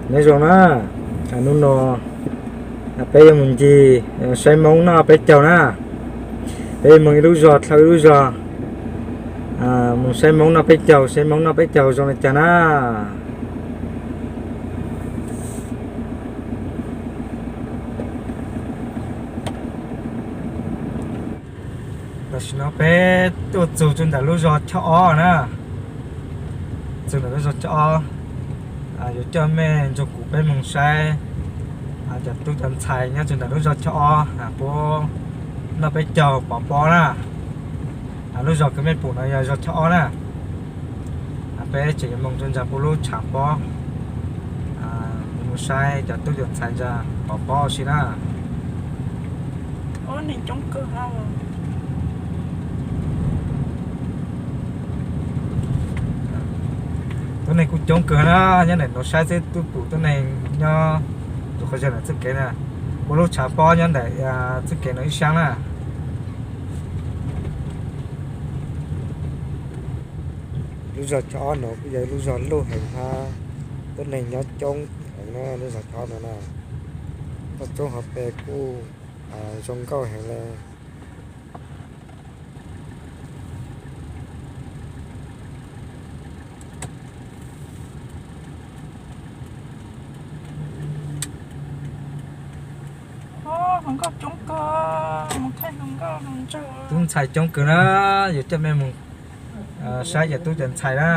Nyob zoo na, hnub no peb yuav mus ncig saib Hmoob noj peb caug na. Peb mus ib lub zos dhau ib lub zos, mus saib Hmoob noj peb caug, saib Hmoob noj peb caug zoo li cas na. Tam sim no peb tuaj txug rau ntawm lub zos Choj Ob na. Txug ntawm lub zos Choj Ob, yuav coj mej nrug kuv peb moog saib cov tub cov ntxhais nyob rau ntawm lub zos Choj Ob puab noj peb caug pov pob na. Lub zos kws mej pum no yog zos Choj Ob na. Peb tseem yuav moog rau ntsa puab lub tshav pob, moog saib cov tub cov ntxhais ntsa pov pob ua si na. Tuab neeg coob kawg na, nyob ntawm no saib xwb twb pum tuab neeg nyob rau qhov zag ntawm txuj kev na. Puab lub tshav pob nyob ntawm txuj kev no ib sab na. Lub zos Choj Ob no kuj yog lub zog luj heev hab tuab neeg nyob coob heev na. Lub zos Choj Ob no na, toj roob hauv pes kuj zoo nkauj heev le. Tub ntxhais coob kawg na, yuav coj mej mus saib cov tub cov ntxhais na.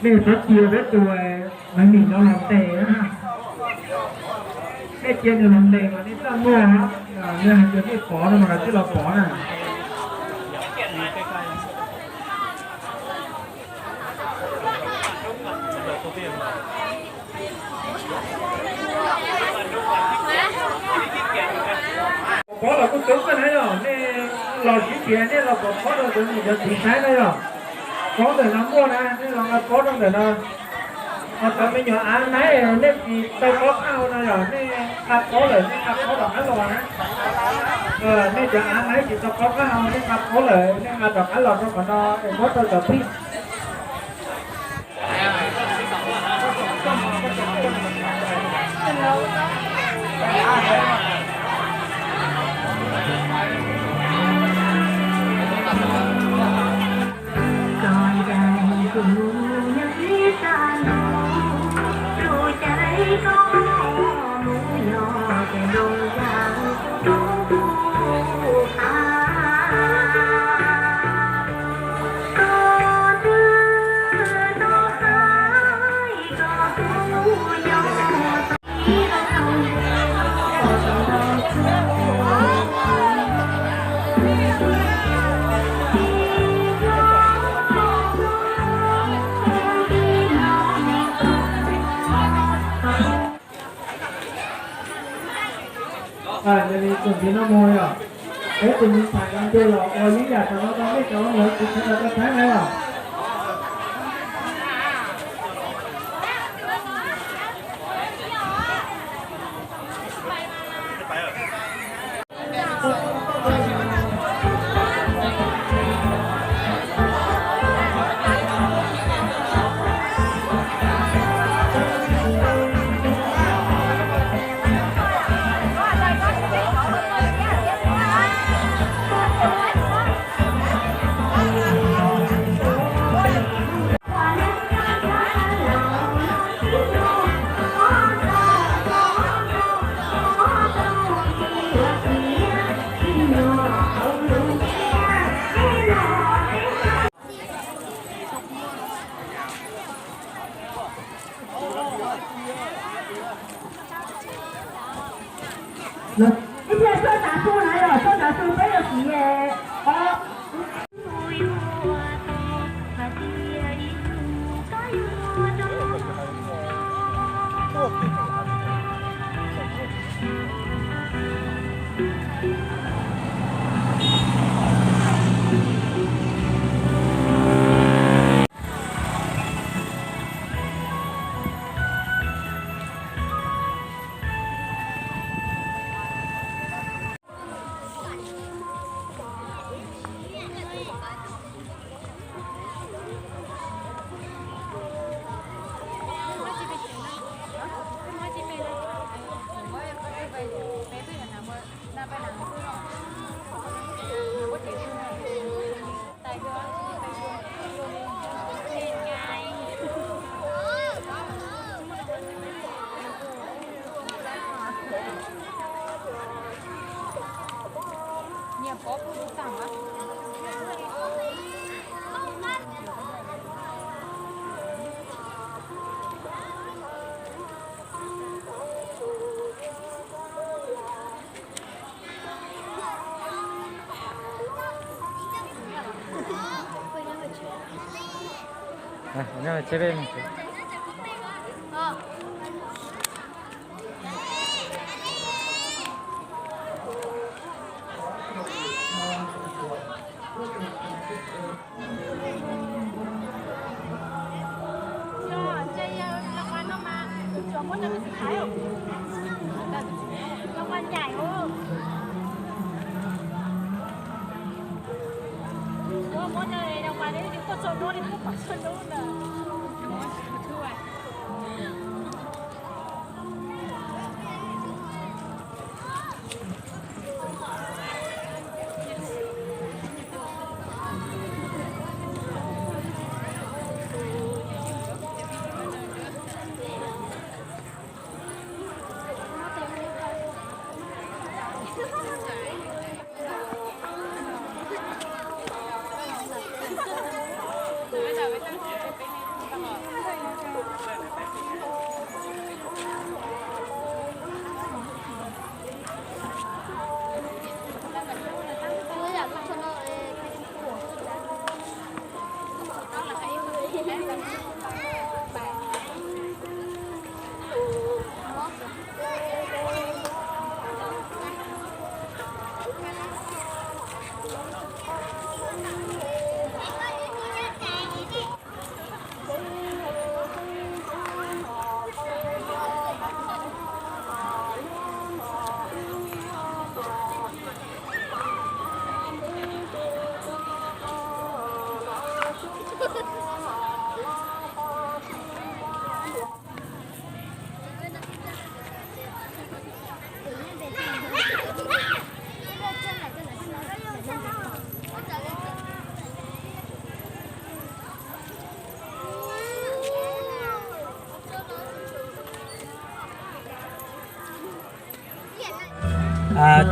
Nej pab cia peb tus maiv mim no los ntes na. Nej cia nws los ntes mas nej txawj muag, nej hais tias nej pov no mas nws thiaj los pov na. Pov pob los kuj coob kawg na yog, nej los sib tias nej los pov pob rau cov niam cov txiv saib na yog. Pob ntawm no muaj na, nej los nqa pob rau ntawm no. Ho cov me nyuam av naib nej tsis tau pob qab hau no yog nej nqa pob lawm nej nqa pob rov qab los na. Nej cov av naib tsis tau pob qab hau nej nqa pob lawm nej nqa rov qab los rau qhov no es muab rau cov phij. Txog ntxiv no mus yog peb tus me ntxhais Nab Ncuj los ua yeeb yam tam no rau nej cov lawv kuv sawv daws tau saib na yom. Ib pliag soj tav su na yom, soj tav su peb yuav siv o.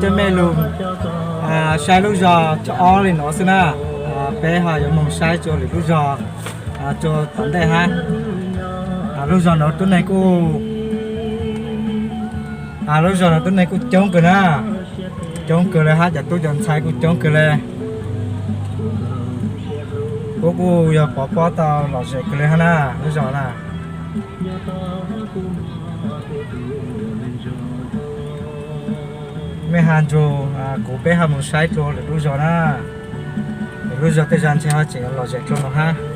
Coj mej lug saib lub zog cov ob li no xwb na. Peb ho yuav moog saib rua lwm lub zog rua tom ntej hab. Lub zog no tub neeg kuj, lub zog no tub neeg kuj coob kawg na, coob kawg le hab cov tub cov ntxhais kuj coob kawg le. Kuv kuj yog pov pob tau lom zem kawg le hab na, lub zog na. Mej has nrug kuv peb ho mus saib dlua lwm lub zog na. Lwm lub zog tej zag ntshe ho tseem lom zem dlua no hab.